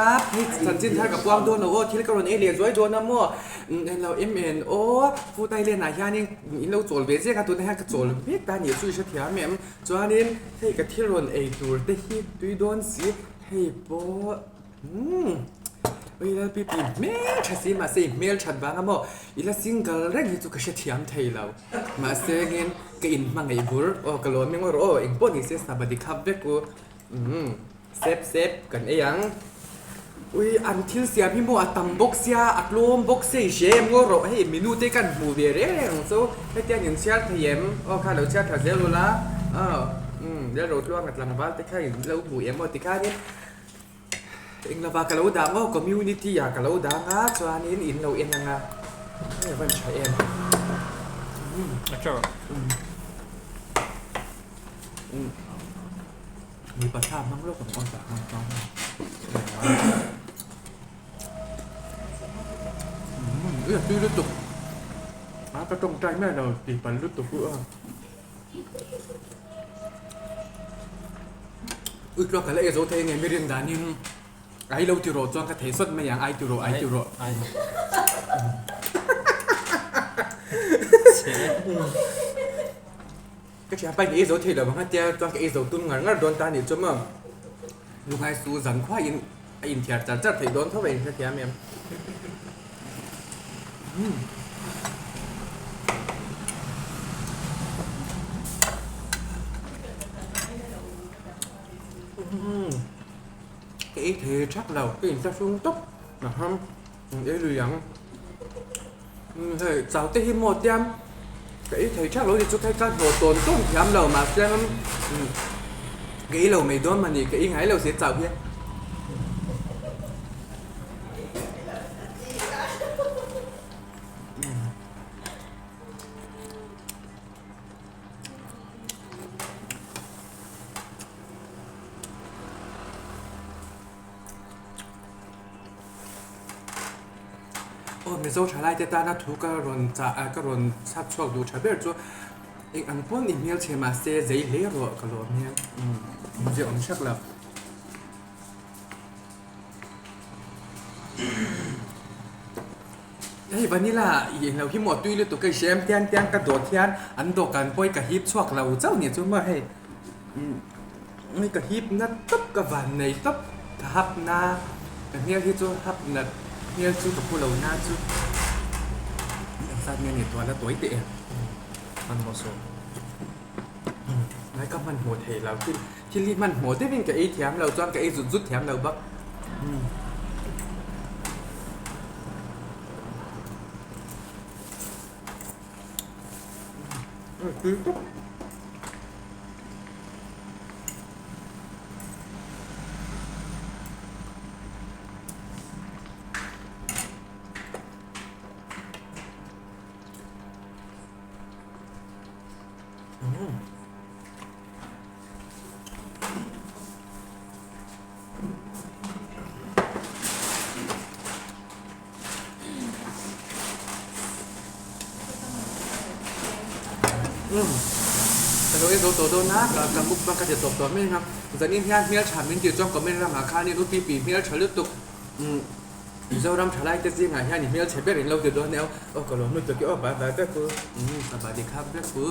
khap hei chanchin thar ka puang dawn lo aw thil ka rawn ei leh zuai dawn a maw englo em en aw Fu Thailand ah hianin in lo chawl ve zek a tunah hian ka chawl mek ta a nih chu i hrethiam em chuanin hei ka thil rawn ei tur te hi tui dawn si hei pawh umm ui Lalpipi hmel tha si mahse i hmel that vang a maw i la single reng hi chu ka hrethiam thei lo mahse engin ka inhmangaih bur aw ka lawm eng rawh aw engpawh ni se sabadi khap vek u umm. Sep sep kan ei ang. Ui an thil siam hi maw a tam bawk sia a tlawm bawk sia i hre em ngaw rawh hei menu te kan hmuh ve reng reng ang chu hetiang in chhiar thei em aw kha lo chhiar tha zel ula aw umm lel ro tluanga tlangval te kha in lo hmu em aw tikhanin eng lova ka lo dah maw community ah ka lo dang a chuanin in lo en ang a hei a van tha em umm a tha umm. Mipa thla hmang lawk ang aw tah hmang hmang Umm i a tui lutuk a ka tawngtai mai lo tih palh lutuk u a Ui tluak ka la ei zo thei nge mi rin danin ai lo ti rawh chuan ka thei sawt mai ang ai ti rawh ai ti rawh. Ka thianpa in ei zo thei lo ang a tia chuan ka ei zo tum ngar ngar dawn ta a nih chu maw. Lunghai su zan khuai in a inthiar char char theih dawn tho a inhrethiam em. Umm. Umm. Ka ei thei thak lo, ka inthlahrung tawp. Aha, ei lui ang. Hei chau te hi maw tiam ka ei thei thak lo ni chu kha ka hlawh tawn tawn thiam lo mahse ka ei lo mai dawn mah ni ka ei ngai lo se chau hian. Aw Mizo thalai te tana thu ka rawn chah a ka rawn chhak chhuak duh tha ber chu eng ang pawn i hmel chhe mahse zei hle rawh ka lawm hian umm zia awm hrek lo. Hei vanilla i englo hi maw tui lutuk hei hrem tiang tiang ka dawt hian an dawhkan pawh hi ka hip chhuak lo chauh ni chu maw hei umm. Ni ka hip nat tawp ka van nei tawp ka hap na ka hmel hi chu hap nat hmel chu ka pu lo na chu ang zat nge ni tuah la tawi teh e hmanhmawh suh ngai ka hmanhmawh thei lo thil thil hi hmanhmawh deuhin ka ei thiam lo chuan ka ei zut zut thiam lo bawk. Umm ka lo en zo tawh dawn a ka mukbang ka ti tawp tawh mai ang a zanin hian hmeltha min tih chuan comment ramah khanin u pipi hmeltha lutuk umm Mizoram thalai te zingah hian i hmelchhe ber in lo ti dawn nia aw ka lawm lutuk e aw bye bye vek u umm ka body khap vek u.